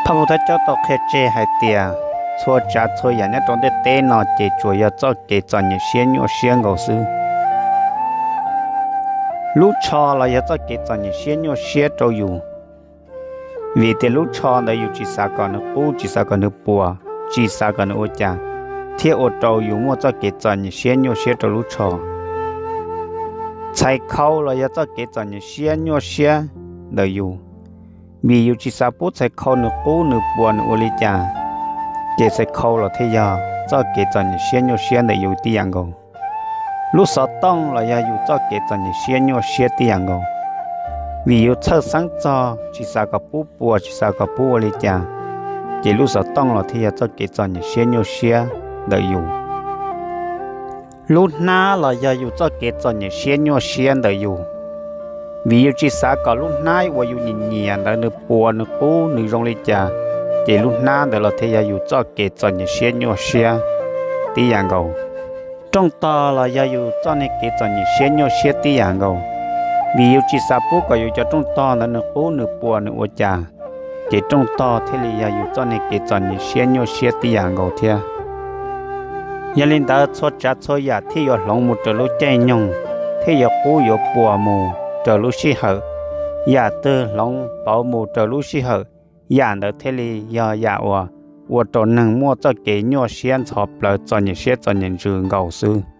Phaj Huv Thaj Caub tau qhia tseg hais tias txhua tsav txhua yam nyob rau ntiaj teb no ces tsuas yog txoj kev txom nyem siab nyuaj siab nkaus xwb. Lub tsho los yog txoj kev txom nyem siab nyuaj siab rau yus, vim tias lub tsho ntawd yus tsis xav kom nws qub, tsis xav kom nws puas, tsis xav kom nws ua cas, thiaj ua rau yus muaj txoj kev txom nyem siab nyuaj siab rau lub tsho. Txhais khau los yog txoj kev txom nyem siab nyuaj siab ntawm yus, vim yus tsis xav pub txhais khau nws qub nws puas nws ua li cas, ces txhais khau los thiaj yog txoj kev txom nyem siab nyuaj siab ntawm yus tib yam nkaus. Lub xov tooj los yog yus txoj kev txom nyem siab nyuaj siab tib yam nkaus, vim yus txhawj xeeb txog tsis xav kom pub puas tsis xav kom pub ua li cas, ces lub xov tooj los thiaj yog txoj kev txom nyem siab nyuaj siab ntawm yus. Lub hnab los yog yus txoj kev txom nyem siab nyuaj siab ntawm yus, vim yus tsis xav kom lub hnab uas yus nyiam nyiam ntawd nws puas nws qub nws zoo li cas, ces lub hnab ntawd los thiaj yog yus txoj kev txom nyem siab nyuaj siab tib yam nkaus. Rooj tog los yog yus txoj niag kev txom nyem siab nyuaj siab tib yam nkaus, vim yus tsis xav pub kom yus cov rooj tog ntawd nws qub nws puas nws ua cas, ces rooj tog thiaj li yog yus txoj niag kev txom nyem siab nyuaj siab tib yam nkaus thiab. Yog li ntawd txhua tsav txhua yam thiaj yuav hloov mus raws lub caij nyoog, thiaj yuav qub yuav puas mus raws lub sij hawm. Yam twg hloov pauv mus raws lub sij hawm, yam ntawd thiaj li yog yam uas ua rau neeg muaj txoj kev nyuaj siab ntxhov plawv txom nyem siab txom nyem ntsws nkaus xwb.